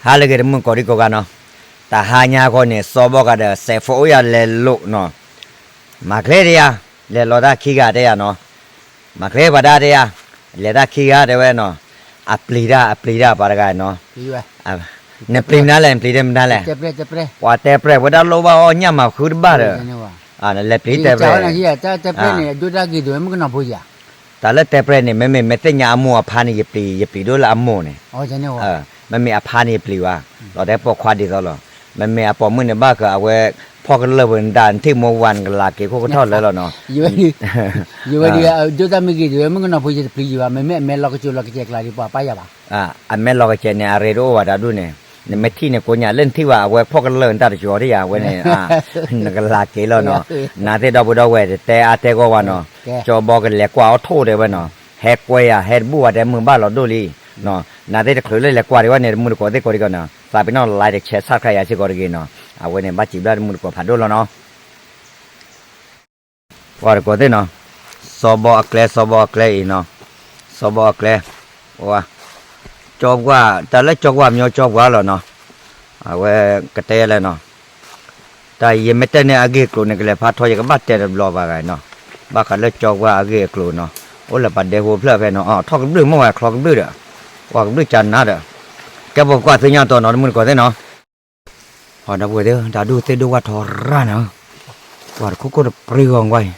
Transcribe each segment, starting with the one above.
ဟါလၢအဂ့ၤ တမုၢ်ကိးဒံကိးဂၤနီၤ, တဟါညါအဂီၢ်န့ၣ် စီၤဘီကဒီး စဲးဖိအိၣ်ယၤလဲၤလိာ်နီၤ, မၤချ့တယၤ, လဲၤလီၤတၢ်ခံဂၤတဲယၤနီၤ, မၤချ့ပှၤဒၣ်တဲယၤ, လဲၤတၢ်ခံဂၤတဲဝဲနီၤ, အပျံၤတၢ် အပျံၤတၢ်ပှၤတဂၤနီၤ, နပျံၤမနုၤလဲၣ် နပျံၤတၢ်မနုၤလဲၣ်, ပှၤတဲပြဲၢ် ပှၤတၢ်လိၣ်ဘၣ်အီၣ်ညၣ်မၤဃုတဘၣ်ဒီး, လဲၤပျံၤတဲပြဲၢ် တၢ်လၢတဲပြဲၢ်န့ၣ် မ့မ့ၢ်မ့ၢ်သ့ၣ်ညါအမိၢ်အဖါန့ၣ် ယပျံၤ ယပျံၤဒိၣ်လၢအမိၢ်န့ၣ်, မ့မ့ၢ်အဖါန့ၣ်ယပျံၤဘၣ်, လီၤတဲပိာ်ခွါဒ်သိးလီၤ, မ့မ့ၢ်အပိာ်မုၣ်န့ၣ်ဘၣ်က အဝဲဖီၣ်ကလၢၢ်ပနတၢ် နထံၣ်မိၢ်ဝါ နကလၤက့ၤခိၣ်ကထီၣ်လၢလီၤနီၤ, ယဝဲဒၣ် ဒိၣ်တၢ်မ့ၢ်ဂ့ၤဒ်ဝဲ မုၣ်ကနီၤဖိ ယတပျံၤယဘၣ် မ့မ့ၢ်အမဲလီၤကစၢၤလီၤကစဲၤကျါဒ်ပှၤပၢ်ယၤဘၣ် အမဲလီၤကစဲၤန့ၣ် အရ့ဒိၣ်အိၣ်ဘၣ်တၢ်ဒူၣ်န့ၣ်, နမ့ၢ်ထံၣ်န့ၣ် ကိးညါ လၢနထံၣ်ဘၣ် အဝဲဖီၣ်ကလၢၢ်နတၢ်တကၠီၤဒ်ယၤ အဝဲန့ၣ်, နကလၤက့ၤလီၤနီၤ, နသ့ၣ်ဒီပုၢ်ဒီဝဲၢ် တတဲအါတဲဂီၢ်ဝဲနီၤ, ကၠီဘီကလဲၤကွၢ်အီၣ်ထိၣ်တဲဝဲနီၤ, ဟဲကွဲယၤ ဟဲတဘူၣ်ဝဲတဲမုာ်ဘၣ်လီၤဒိၣ်လံ, နသ့ၣ်တချုးလၢလဲၤကွၢ်ဒံးဝဲန့ၣ် တမုၢ်တကိးသ့ၣ်ကိးဒံးကီးနီၤ, သးပ့ၤနီၣ် like share subscribe ယၤစ့ၢ်ကီးတဂ့ၤနီၤ, အဝဲန့ၣ် ဘၣ်စံးဘျုးတမုၢ်တကိးဖးဒိၣ်လီၤနီၤ. ပှၤတကိးသ့ၣ်နီၤ, စီၤဘီအကျဲ စီၤဘီအကျဲအံၤနီၤ, စီၤဘီအကျဲ, ကၠီပှၢ် တၢ်လၢကၠီပှၢ်မညီကၠီပှၢ်လီၤနီၤ, အဝဲကတဲလဲၣ်နီၤ, တၢ်ယမ့ၢ်တဲန့ၣ်အဂ့ၢ်အကျိၤန့ၣ် ကလဲၤဖးထီ ယကဘၣ်တဲတဘျီဘၣ်ဂၤနီၤ, ဘၣ်ဃးလၢကၠီပှၢ်အဂ့ၢ်အကျိၤနီၤ, အိၣ်လၢပှၤဒဲဖိဖျၢၣ်ဖဲနီၤ, ထီၣ်ကဘျုၣ်မ့ၢ်ဝဲချီကဘျုၣ်ဒီး, ပှၤကဘျုၣ်ကနၤဒီး, ကဲပကကွၢ်သ့ၣ်ညါတီၤနီၤ တမုၢ်တကိးသ့ၣ်နီၤ ဟီဒီပုၢ်ဝဲၢ်သ့ၣ် တၢ်ဒူၣ်သ့ၣ်ဒိၣ်ဝၢ်ထီရၣ်နၤ, ပှၤတခိၣ်ခိၣ်တပြံဂီၤကွၢ်အံၤ,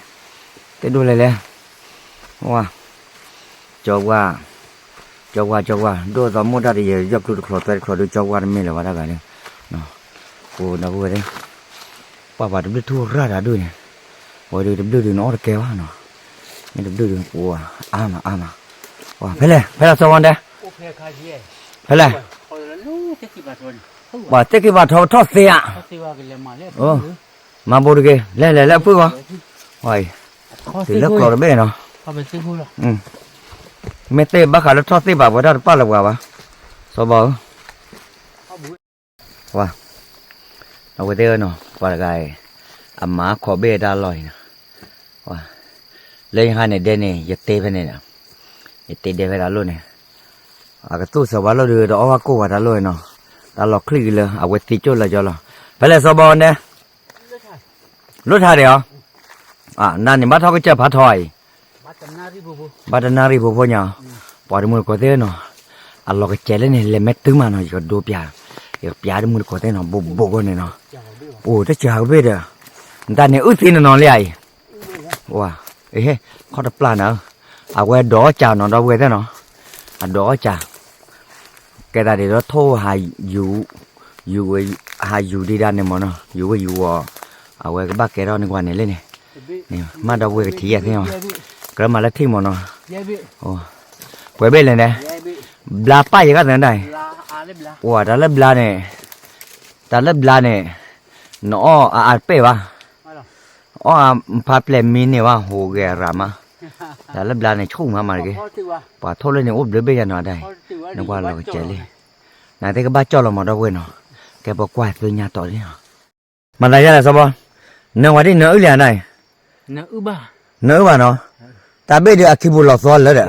သ့ၣ်ဒိၣ်လဲၣ်လဲၣ်, ဝါ, ကၠီဝါ, ကၠီဝါ ကၠီဝါ ဒိၣ်သီမိၢ်တၢ်တယဲၢ် ယီၢ်ကျူတချီသွဲတချီဒုး ကၠီဝါတမ့ၢ်လၢၤဝဲဒၣ်ဂၤန့ၣ်, ပဒီပုၢ်ဝဲၢ်သ့ၣ်, ပှၤပှၤတဘျုးထူရၣ်တၢ်ဒူၣ်န့ၣ်, ဝဲဒုးတဘျုးဒုးနအီၣ်တကဲဘၣ်နီၤ, မ့ၢ်တဘျုးဒုး ပှၤအါမးအါမး, ဝါဖဲလဲၣ် ဖဲလဲၣ်စီဝါဒဲ, ဖဲလဲၣ် ပှၤသ့ၣ်က့ၤဘၣ်ထီကထီၣ်သ့ဧါ, မၤဘိးတက့ၤ လဲၤလဲၤလၢအဖုၣ်ဂီၢ်, ဝါအံၤ, တုၤလၢကျီတဘ့ၣ်နီၤ, မ့ၢ်သ့ၣ်ဘၣ်ဃးလၢထီၣ်သ့ၣ်ဘၣ်ပှဲၤတၢ်တပာ်လၢပှၤဘၣ်, စီဘီဧၢ, ဝါ, အဝဲသ့ၣ်နီၤ ပှၤတဂၤအံၤ, အမၤခိးဘ့ၣ်တၢ်လီၢ်အံၤနီၤ, ဝါ, လၢယဟါန့ၣ်ဒဲန့ၣ် ယတ့ဖဲန့ၣ်ဒီး, ယတ့ဒဲဖဲတၢ်လီၢ်န့ၣ်, အကသူၣ်စၢၤဝဲလီၤဒုး တအီၣ်ဘၣ်ကိၢ်ဝဲတၢ်လီၢ်အံၤနီၤ, တၢ်လီၤချံၣ်ကလၢ အဝဲသံကၠိၣ်လၢကၠီလီၤ, ဖဲလဲၣ်စီဘီဒဲ လိၣ်ထါဒံးဧါ, နၤန့ၣ်ဘၣ်ထီၣ်ကစၢၢ်ဖးထီအံၤ, ဘၣ်တနၣ်ရံၣ်ဖိဖိညါ, ပှၤတမုၢ်တကိးသ့ၣ်နီၤ, အလီၤကစဲးလၢန့ၣ် လဲၤမဲာ်တုၤမးနီၤ ယကဒိပျး, ယကပျးတမုၢ်တကိးသ့ၣ်နီၤ ဘိးဘိးဂီၢ်န့ၣ်နီၤ, အိၣ်တစှၤကဘ့ၣ်ဒီး, နတၢ်န့ၣ်အုၣ်သံနီၤနီၤလံဧါအံၤ, ဝါ, ခီၣ်တပျၢ်နၤ, အဝဲဒိးအီၣ်ကၢ်နီၤ ဒီပုၢ်ဝဲၢ်သ့ၣ်နီၤ, အဒိးအီၣ်ကၢ် ကဲသးဒ်သိးထိၣ်ဟးယူၤ, ယူၤဝဲ, ဟးယူၤဒံးဒၣ်န့ၣ်မ့ၢ်နီၤ ယူၤဝဲယူၤဝီၤ, အဝဲကဘၣ်ကဲထီၣ်န့ၢ်ကွၢ်န့ၣ်လံန့ၣ်, မ့ၢ်ဒီပုၢ်ဝဲၢ်ကထံၣ်ယဲၢ်သ့ၣ်မး, ကြၢးမၤလၢထံၣ်မ့ၢ်နီၤ, ပှဲၤဘ့ၣ်လဲၣ်န့ၣ်, ဘျါပၢ်ယဲၢ်ဂၤသၢတၢ်အံၤ, အိၣ်တၢ်လၢဘျါန့ၣ်, တၢ်လၢဘျါန့ၣ်, နအီၣ်အအါတပဲၢ်ဘၣ် အီၣ်အဖါပျဲၢ်မံန့ၢ်ဘၣ် ဟူးဂဲၤရၤမး, တၢ်လၢဘျါန့ၣ် ဆူၣ်မးမးတက့ၢ်, ပှၤထိၣ်လၢန့ၣ်အိၣ်ဘျုးဘ့ၣ်ယါနီၤတၢ်အံၤ, နကွၢ်လီၤကစဲးလံ, နသ့ၣ်ကဘၣ်ကၠီၣ်လီၤမးဒီပုၢ်ဝဲၢ်နီၤ, ကဲပကွၢ်သ့ၣ်ညါတီၤလံနီၤ, မၤသးယါလဲၣ်စီဘီ, နဝဲဒ်နအုၣ်လံဧါတၢ်အံၤ, နအုၣ်ဘၣ်နီၤ, တၢ်ဘ့ၣ်ဒုးအခံပူၤလီၤသီလၢဒီး,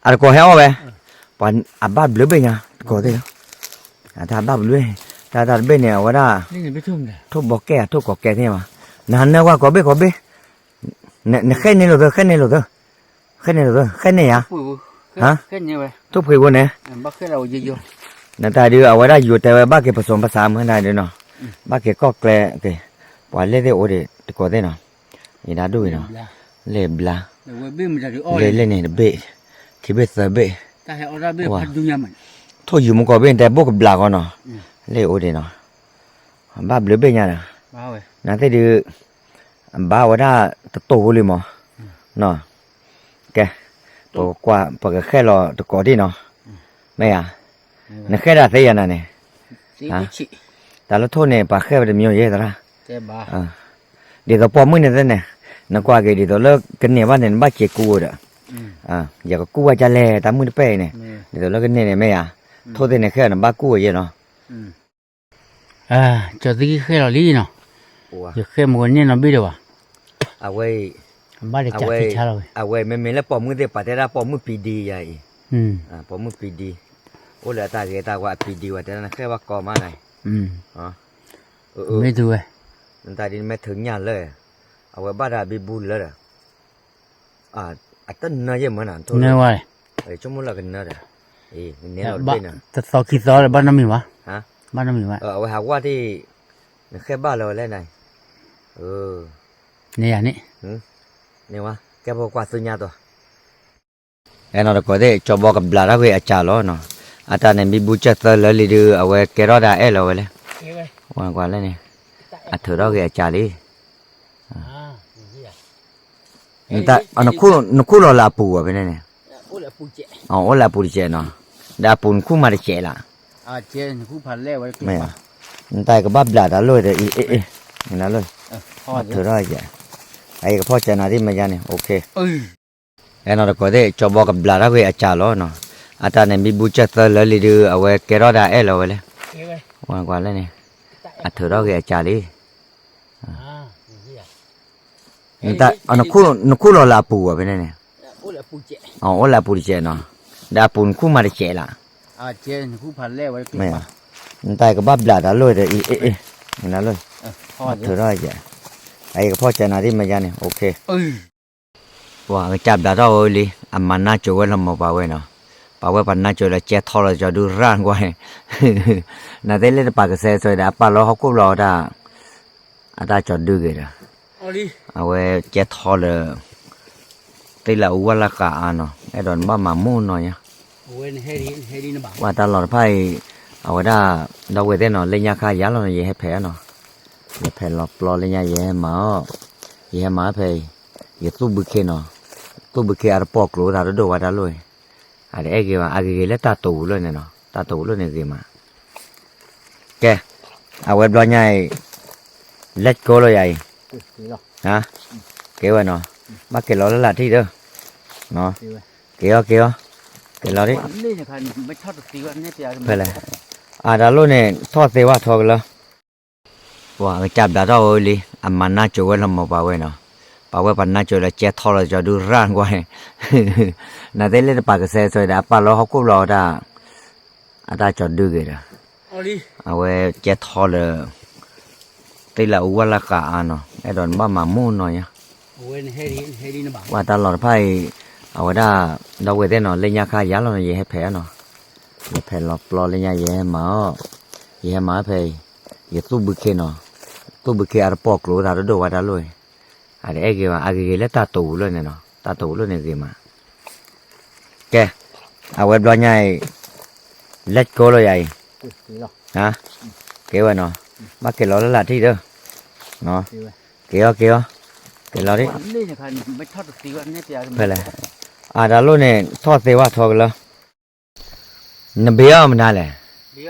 အတကိးဟဲအီၣ်ဝဲ, ပှၤအဘၣ်ဘျုးဘ့ၣ်ညါ တကိးသ့ၣ်လီၤ, အတၢ်ဘၣ်ဘျုး, တၢ်တၢ်တဘ့ၣ်န့ၣ် အဝဲဒၣ်, ထိၣ်ဘီကဲၢ်အထိၣ်ကိးကဲသ့ၣ်မး, နနၢ်ကွၢ်ကိးဘ့ၣ်ကိးဘ့ၣ်, နဃဲန့ၢ်လိာ်သၢ ဃဲန့ၢ်လိာ်သၢ, ဃဲန့ၢ်လိာ်သၢ ဃဲန့ၢ်ယါ, ထိၣ်ဖှံးဖိန့ၣ်, နတၢ်ဒုးအဝဲဒၣ်ယိၤတဲဝဲဘၣ်က့ၤပစိၤပဆါမုၢ်နၤဒုးနီၤ, ဘၣ်က့ၤကီၢ်ကျဲက့ၤ, ပှၤလ့ၢ်သ့ၣ်အိၣ်ဒံးတကိးသ့ၣ်နီၤ, ယဒၣ်ဒူၣ်အံၤနီၤ, လ့ၢ်ဘျါ, လ့ၢ်လ့ၢ်န့ၣ်တဘ့ၣ်, ခံဘ့ၣ်သၢဘ့ၣ်, ဝါ, ထိၣ်ယူၤမူကီၢ်ဘ့ၣ်န့ၣ်တဘိၣ်ကဘျးဃီနီၤ, လ့ၢ်အိၣ်ဒံးနီၤ, ဘၣ်ဘျုးဘ့ၣ်ညါဒီး, နသ့ၣ်ဒုး, ဘၣ်ဝဲဒၣ်တတိာ်ဖိလံမး, ကဲ, ပကကွၢ် ပကဃဲၣ်လီၤတကိးဒံးနီၤ, မ့ၢ်ဧါ, နဃဲၣ်ဒၣ်သ့ယၤနၤန့ၣ်, တၢ်လၢထိၣ်န့ၣ် ပှၤဃဲၣ်ဝဲတမံၤယဲသရၣ်, ဒ်သိးပိာ်မုၣ်န့ၣ်သ့ၣ်န့ၣ်, နကွၢ်က့ၤဒ်သိးလၢကန့ၢ်ဘၣ်န့ၣ် နဘၣ်စံးကူဝဲဒီး, ယကကူဝဲဒ်လဲၣ် တၢ်မုၣ်တပဲၢ်အံၤန့ၣ်, ဒ်သိးလၢကန့ၢ်န့ၣ်မ့ၢ်ဧါ, ထိၣ်သ့ၣ်န့ၣ် ဃဲၣ်နဘၣ်ကူဝဲယဲနီၤ. ကၠီၤသံဃဲၣ်လီၤလံနီၤ, ယဃဲၣ်မ့ၢ်ကန့ၢ်နီတဘ့ၣ်ဒီးဘၣ်, အဝဲ, အဝဲ, အဝဲမ့မ့ၢ်လၢပိာ်မုၣ်သ့ၣ်ပာ်တဲဒၣ်ပိာ်မုၣ်ပံၤဒံယၤအံၤ, ပိာ်မုၣ်ပံၤဒံ, အိၣ်လၢအတၢ်ဂ့ၤတၢ်ဝါအပံၤဒံဝဲတဲဒၣ်နဃဲၣ်ဘၣ်ကီမးနၤအံၤ, မ့ၢ်တုၤဝဲ, နတၢ်ဒ်နမ့ၢ်ထုးညၣ်လၢ, အဝဲဘၣ်ဒီးဘံဘူလၢဒီး အတနၢယဲၢ်မၢနၤ, နဝဲ, ဆိကမိၣ်လၢကနၢဒီး, နလီၤတဘ့ၣ်နၤ, တသီခံသီလၢဘၣ်နီတမံၤဘၣ်, ဘၣ်နီတမံၤဘၣ်, အဝဲဟးဝါတ့ၢ်, နဃဲၣ်ဘၣ်လၢဝဲလဲၣ်နၤ, န့ၢ်ယၤန့ၣ်, န့ၢ်ဝဲ, ကဲပကွၢ်သ့ၣ်ညါတီၤ အဲၣ်နီၤတကိးသ့ၣ် ကၠီဘီကဘျးထီၣ်ကွံာ်အစးလီၤနီၤ, အတၢ်န့ၣ်မံဘူစၢၢ်သၢလၢလံဒုး အဝဲကဲထီၣ်ဒၣ်အဲၣ်လီၤဝဲလဲၣ်, ဝဲကွၢ်လၢန့ၣ်, အထုးထီၣ်ကွံာ်အစးလံ, နခူၣ်လီၤလၢအပူၤဝဲဖဲန့ၣ်န့ၣ်, အိၣ်လၢအပူၤတစဲးနီၤ, ဒီးအပူၤနခူၣ်မးတစဲးလၢ, နတၢ်ကဘၣ်ဘျးတၢ်လိၣ်ဒီးအံၤ, အ့ၣ်, ထုးထီၣ်ယဲ, အယကဖီၣ်စဲးနၤဒ်မယါန့ၣ်, အဲၣ်နီၤတကိးသ့ၣ် ကၠီဘီကဘျးထီၣ်ကွံာ်အစးလီၤနီၤ, အတၢ်န့ၣ်မံဘူစၢၢ်သၢလၢလံဒုး အဝဲကဲထီၣ်ဒၣ်အဲၣ်လီၤဝဲလဲၣ်, ဝဲကွၢ်လၢန့ၣ်, အထုးထီၣ်ကွံာ်အစးလံ နခူၣ်လီၤလၢအပူၤဝဲဖဲန့ၣ်န့ၣ်, အိၣ်လၢအပူၤတစဲးနီၤ, ဒီးအပူၤနခူၣ်မးတစဲးလၢ, နတၢ်ကဘၣ်ဘျးတၢ်လိၣ်ဒီးအံၤ, အ့ၣ်, ထုးထီၣ်ယဲ, အယကဖီၣ်စဲးနၤဒ်မယါန့ၣ်, ပှၤကစၢ်ဘျးထီၣ်ဝဲလံ, အမၤနၢ်စိၤဝဲလီၤမၢ်ပှၤဝဲနီၤ, ပှၤဝဲပှၤနၢ်စိၤလၢကဲထီလီၤကၠီဒုရၣ်ကွၢ်, နသ့ၣ်လၢတပာ်ကစဲးဆိဒီး အပာ်လီၤဟီၣ်ခိၣ်ဘျီတၢ်, အတၢ်ကၠီဒုဂ့ၤဒီး, အဝဲကဲထီလၢ, သ့ၣ်လၢအူဝဲလၢဃာ်အါနီၤ, အဲၣ်ဒိးနဘၣ်မၤမူနီၤညါ, ပှၤတၢ်လီၢ်တဖၣ်အံၤ, အဝဲဒၣ်, ဒီပုၢ်ဝဲၢ်သ့ၣ်နီၤ လၢညါခါယၤလီၤနီၤ ယဟဲဖဲးနီၤ, ယဖဲးလီၤပျီလၢညါယဟဲမၤအီၤ, ယဟဲမၤဖဲအံၤ, ယသူၣ်ဘုခ့နီၤ, သူၣ်ဘုခ့အတပီၢ်ကျိၤသးတဒိၣ်ဝဲတၢ်လိၣ်အံၤ, အတအဲၣ်ဂ့ၤဘၣ် အဂ့ၤဂ့ၤလၢတၢ်တိာ်ပူၤလၢန့ၣ်နီၤ, တၢ်တိာ်ပူၤလၢန့ၣ်ဂ့ၤမး ကဲ, အဝဲဘျီညါအံၤ, လဲကိလီၤယၤအံၤ, ကဲဝဲနီၤ, ဘၣ်က့ၤလီၤလၢလၢထံၣ်ဒီး, က့ၤအီၤက့ၤအီၤ, က့ၤလီၤဒ်, ဖဲလဲၣ်, အတၢ်လိၣ်န့ၣ် ထီၣ်သ့ဝဲထီကလၢ ပှၤကစၢ်ဘျးထီၣ်ဝဲလံ အမၤနၢ်စိၤဝဲလီၤမၢ်ပှၤဝဲနီၤ, ပှၤဝဲပှၤနၢ်စိၤလၢကဲထီလီၤကၠီဒုရၣ်ကွၢ်, နသ့ၣ်လၢတပာ်ကစဲးဆိဒီး အပာ်လီၤဟီၣ်ခိၣ်ဘျီတၢ်, အတၢ်ကၠီဒုဂ့ၤဒီး, အဝဲကဲထီလၢ, သ့ၣ်လၢအူဝဲလၢဃာ်အါနီၤ အဲၣ်ဒိးနဘၣ်မၤမူနီၤညါ ပှၤတၢ်လီၢ်တဖၣ်အံၤ, အဝဲဒၣ်, ဒီပုၢ်ဝဲၢ်သ့ၣ်နီၤ လၢညါခါယၤလီၤနီၤ ယဟဲဖဲးနီၤ, ယဖဲးလီၤပျီလၢညါ ယဟဲမၤအီၤ, ယဟဲမၤဖဲအံၤ, ယသူၣ်ဘုခ့နီၤ, သူၣ်ဘုခ့အတပီၢ်ကျိၤသးတဒိၣ်ဝဲတၢ်လိၣ်အံၤ, အတအဲၣ်ဂ့ၤဘၣ် အဂ့ၤဂ့ၤလၢတၢ်တိာ်ပူၤလၢန့ၣ်နီၤ တၢ်တိာ်ပူၤလၢန့ၣ်ဂ့ၤမး ကဲ, အဝဲဘျီညါအံၤ, လဲကိလီၤယၤအံၤ, ကဲဝဲနီၤ, ဘၣ်က့ၤလီၤလၢလၢထံၣ်ဒီး, က့ၤအီၤက့ၤအီၤ, က့ၤလီၤဒ်, ဖဲလဲၣ်, အတၢ်လိၣ်န့ၣ် ထီၣ်သ့ဝဲထီကလၢ နဘ့အီၣ်မနုၤလဲၣ်,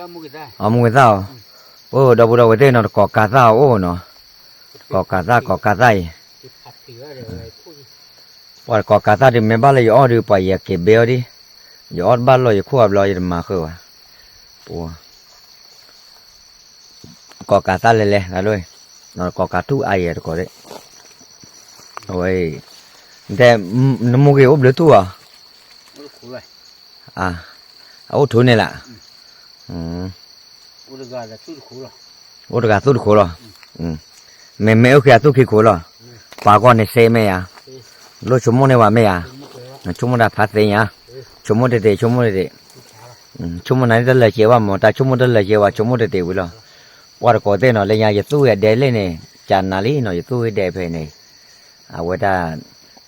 အမူကသၣ်အီၤ, အိၣ်ဒီပုၢ်ဒီဝဲၢ်သ့ၣ်နီၤ တကိးကးသၣ်အီၤအိၣ်နီၤ, ကိးကးသၣ် ကိးကးသၣ်အံၤ, ပှၤတကိးကးသၣ်ဒုးမ့ၢ်ဘၣ်လၢယအီၣ်ဒုး ပှၤယက့ၤဘ့အီၤဒ်, ယအီၣ်တဘၣ်လီၢ်ယခိၣ်အဘျီ ယတမၤဃုာ်ဘၣ်, ပှၤ ကိးကးသၣ်လဲၤလဲၤ တၢ်လိၣ်, ကိးကးထူၣ်အါယဲတကိးသ့ၣ်, အဝဲ, တဲ, နမူက့ၤအိၣ်ဘျုးထူၣ်ဧါ, အအိၣ်ထူၣ်န့ၣ်လၢ, အိၣ်တဂၤသူၣ်တခိၣ်လီၤ, မ့မ့ၢ်အိၣ်က့ၤအသူၣ်ခံခိၣ်လီၤ, ပှၤဂီၢ်န့ၣ်စ့မ့ၢ်ဧါ, လိၣ်ဆိကမိၣ်န့ၢ်ဝဲမ့ၢ်ဧါ, ဆိကမိၣ်တၢ်ဖးသ့ညါ, ဆိကမိၣ်တ့ၢ်တ့ၢ် ဆိကမိၣ်တ့ၢ်တ့ၢ်, ဆိကမိၣ်နၤန့ၣ်တလၢာ်စဲးဝဲမ့ၢ် တၢ်ဆိကမိၣ်တလၢာ်စဲးဝဲ ဆိကမိၣ်တ့ၢ်တ့ၢ်ဝံၤလီၤ, ပှၤတကိးသ့ၣ်နီၤ လၢညါယသူၣ်ဝဲဒဲလၢန့ၣ်, ကနၤလံနီၤ ယသူၣ်ဝဲဒဲဖဲန့ၣ်, အဝဲဒၣ်,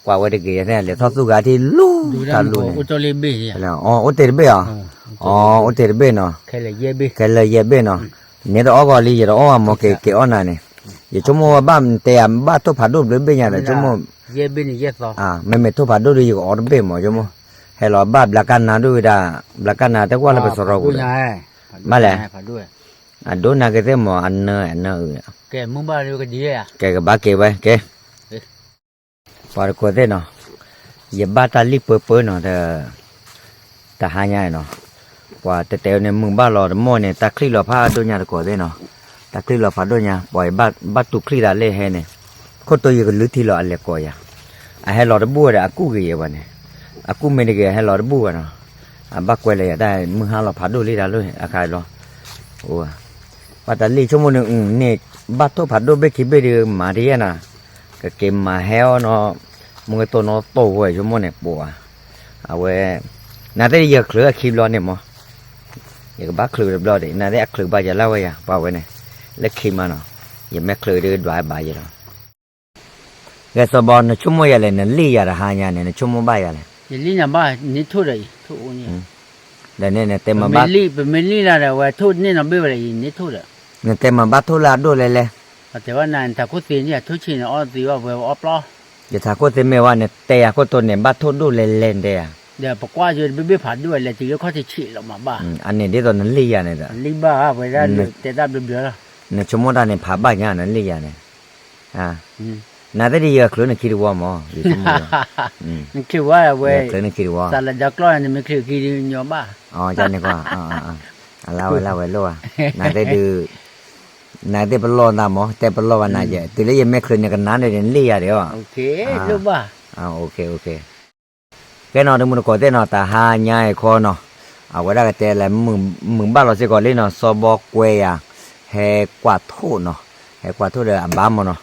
ကွၢ်ဝဲတဂ့ၤသ့ၣ် လဲၤထီၣ်သူၣ်ဂၤထံၣ်လူၤတၢ်လူၤန့ၣ်, အိၣ်တ့ၢ်တဘ့ၣ်ဧါ, အိၣ်တ့ၢ်တဘ့ၣ်နီၤ, ခဲလၢာ်ယဲၢ်ဘ့ၣ်နီၤ, န့ၣ်တအီၣ်ဂီၤလံ ယတအီၣ်အမ့ၢ်က့ၤက့ၤအီၣ်နၤန့ၣ်, ယဆိကမိၣ်ဝဲဘၣ်တဲယၤဘၣ်ထိၣ်ဖးဒိၣ်ဘျုးဘ့ၣ်ညါဒီးဆိကမိၣ်, မ့မ့ၢ်ထိၣ်ဖးဒိၣ်ဒုးယကအီၣ်တဘ့ၣ်မ့ၢ်ဆိကမိၣ် ဟဲလီၤဘၣ်ဘျါကၣ်နါဒိၣ်ဝဲဒၣ်, ဘျါကၣ်နါတကွၢ်လၢပစရီပူၤဒီး, ဘၣ်လဲၣ်, အဒိနၤက့ၤသ့ၣ်မး အနၢအနၢအုး, ကဲကဘၣ်က့ၤဝဲက့ၤ, ပှၤတကိးသ့ၣ်နီၤ, ယဘၣ်တၢ်လံၣ်ပၢပၢနီၤ, တဟါညါနီၤ, ပှၤတဲတဲဝဲန့ၣ် မုၢ်ဘၣ်လီၤတမီၢ်န့ၣ် တၢ်ချံၣ်လီၤဖးဒိၣ်ညါတကိးသ့ၣ်နီၤ, တၢ်ချံၣ်လီၤဖးဒိၣ်ညါ ပှၤဘၣ်တူၢ်ချံၣ်သးလၢဟဲန့ၣ်, ခိၣ်တိယကလုၢ်ထံလီၤအလဲၤကိးယၤ, အဟဲလီၤတဘူၣ်ဝဲဒီး အကူၣ်က့ၤယဲဘၣ်န့ၣ်, အကူၣ်မ့ၢ်တဂ့ၤ အဟဲလီၤတဘူၣ်ဘၣ်နီၤ, အဘၣ်ကွဲးလၢယၤတၢ်မုၢ်ဟါလီၤဖးဒိၣ်လံတၢ်လီၤအခါလီၤ, အိ, ဘၣ်တၢ်လံၣ်ဆိကမိၣ်န့ၣ် အုးန့ၣ်, ဘၣ်ထိၣ်ဖးဒိၣ်ဘ့ၣ်ခံဘ့ၣ်ဒီးမၤတယဲၢ်နၤ, ကက့ၤမၤဟဲအီၤနီၤ, မုၢ်ကတိၢ်နီၣ်တိၢ်ဝဲဆိကမိၣ်န့ၣ် ပှၤ, အဝဲ, နသ့ၣ်ယချုးအခံဘျီန့ၣ်မး, ယကဘၣ်ချုးတဘျီဒံး နသ့ၣ်အချုးဘၣ်ယၤလၢဝဲယၤ ပှၤဝဲန့ၣ်, လၢခံမးနီၤ, ယမ့ၢ်ချုးဒုးဒွးဘၣ်ယၤလီၤ, ဂဲၤစီၤဘီ နဆိကမိၣ်ယၤလဲၣ် နလံၣ်ယၤတဟါညါန့ၣ် နဆိကမိၣ်ဘၣ်ယၤလဲၣ်, ယလံၣ်နၤဘၣ်န့ၣ်ထိၣ်ဒီးအံၤ, ဒီးန့ၣ်နတဲမၤဘၣ်, ပမ့ၢ်လံၣ်လၢဒီး အဝဲထိၣ်န့ၢ်နီၤဘ့ၣ်ဝဲဒီးအံၤန့ၣ်ထိၣ်ဒီး, နတဲမၤဘၣ်ထိၣ်လၢအဒိၣ်လဲၣ်လဲၣ်, တဲဝဲနၤ နထးခိၣ်သ့န့ၣ် ထိၣ်ဆံးန့ၣ် အီၣ်သ့ဝဲ အဝဲအီၣ်ပျီ, ယထးခိၣ်သ့မ့ၢ်ဝဲ နတဲယၤခိၣ်တိန့ၣ် ဘၣ်ထိၣ်ဒိၣ်လဲၣ်လဲၣ်တဲယၤ, ဒီးပကွၢ်ယိတဘ့ၣ်ဘ့ၣ်ဖးဒိၣ်ဝဲလဲၤတုၤလၢခီၣ်ထံးဆံးလီၤမးဘၣ်, အန့ၣ်ဒ်သိးနလံၣ်ယၤန့ၣ်ဒီး, လံၣ်ဘၣ်ဝဲဒၣ်တဲတၢ်ဘျီဘျီလီၤ, နဆိကမိၣ်တၢ်န့ၣ်ဖးဘၣ်ညါနလံၣ်ယၤန့ၣ်, နသ့ၣ်ဒ်ယချုးနခံတဝီမး, ယချုးဝဲဝဲ, နချုးဝဲ, သးလၢဒီကျီၢ်နမ့ၢ်ချုးခံဒုးညီဘၣ်, န့ၣ်ကွၢ်, အလါဝဲလါဝဲလိၣ်ဧါ, နသ့ၣ်ဒုး နသ့ၣ်ပလီၢ်သးမး တဲပလီၢ်ဘၣ်နၤယဲ တုၤလၢယမ့ၢ်ချုးန့ၣ်ကနါန့ၣ် နလံၣ်ယၤဒံးအီၤ, ကဲနီၤ တမုၢ်တကိးသ့ၣ်နီၤ တဟါညါအံၤခီနီၤ, အဝဲဒၣ်ကတဲလၢ မုၢ်ဘၣ်လီၤစ့ၢ်ကီးလံနီၤ စီၤဘီကွဲယၤ, ဟဲကွၢ်ထိၣ်နီၤ, ဟဲကွၢ်ထိၣ်ဒီးအဘၣ်မးနီၤ,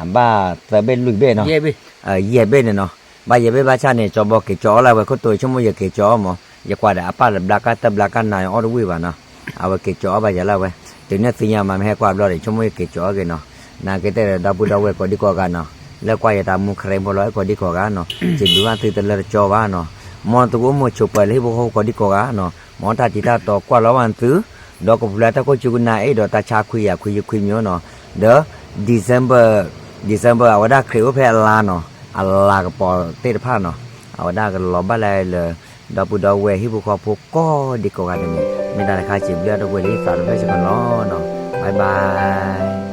အဘၣ်သၢဘ့ၣ်လွံၢ်ဘ့ၣ်နီၤ, ယဲၢ်ဘ့ၣ်န့ၣ်နီၤ, ဘၣ်ယဲၢ်ဘ့ၣ်ဘၣ်ဆၣ်န့ၣ် စီၤဘီက့ၤကၠီအီၣ်လၢဝဲခိၣ်တိ ဆိကမိၣ်ယက့ၤကၠီအီၣ်မး, ယကွၢ်ဒီးအပၢ်လၢဘျါကၣ်တၢ်ဘျါကၣ်နၤအီၣ်တဝံၣ်ဘၣ်နီၤ, အဝဲက့ၤကၠီအီၣ်ဘၣ်ယၤလၢဝဲ, တုၤန့ၣ်သ့ၣ်ညါမး မ့ၢ်ဟဲကွၢ်ဘျီဒီး ဆိကမိၣ်ယက့ၤကၠီအီၣ်က့ၤနီၤ, နာ်က့တဲဒီးဒီပုၢ်ဒီဝဲၢ်ကိးဒံကိးဂၤနီၤ, လၢကွၢ်ယတၢ်မူခရံာ်ဖိလီၤ အဲၣ်ကိးဒံကိးဂၤနီၤ, စံးဘျုးဘၣ်သုတလၢတကၠီဘၣ်နီၤ, မ်သုကအိၣ်မူဆိးပၢၤလၢဟံၣ်ဖိဃီဖိကိးဒံကိးဂၤနီၤ, မ်တၢ်တံၤတၢ်တီကွၢ်လီၤဘၣ်သု, ဒီကပူၤလၢတၢ်ခိၣ်ဆူကနၣ်အ့ၣ်ဒီးတၢ်ဆါခွံယၤခွံယုၢ်ခွံမျိုးနီၤ, ဒီး December, December အဝဲဒၣ်ခရံာ်အိၣ်ဖဲအလါနီၤ, အလါကပီၤသ့ၣ်တဖၣ်နီၤ, အဝဲဒၣ်ကလီၤဘၣ်လၢလၢ ဒီပုၢ်ဒီဝဲၢ်ဟံၣ်ဖိဃီဖိကိးဒံကိးဂၤန့ၣ်န့ၣ် မ့ၢ်တၢ်တခါစံးဘျုးအီၤဒီပုၢ်ဝဲၢ်လံသးတဖျၢၣ်စ့ၢ်ကီးလီၤနီၤ, bye bye.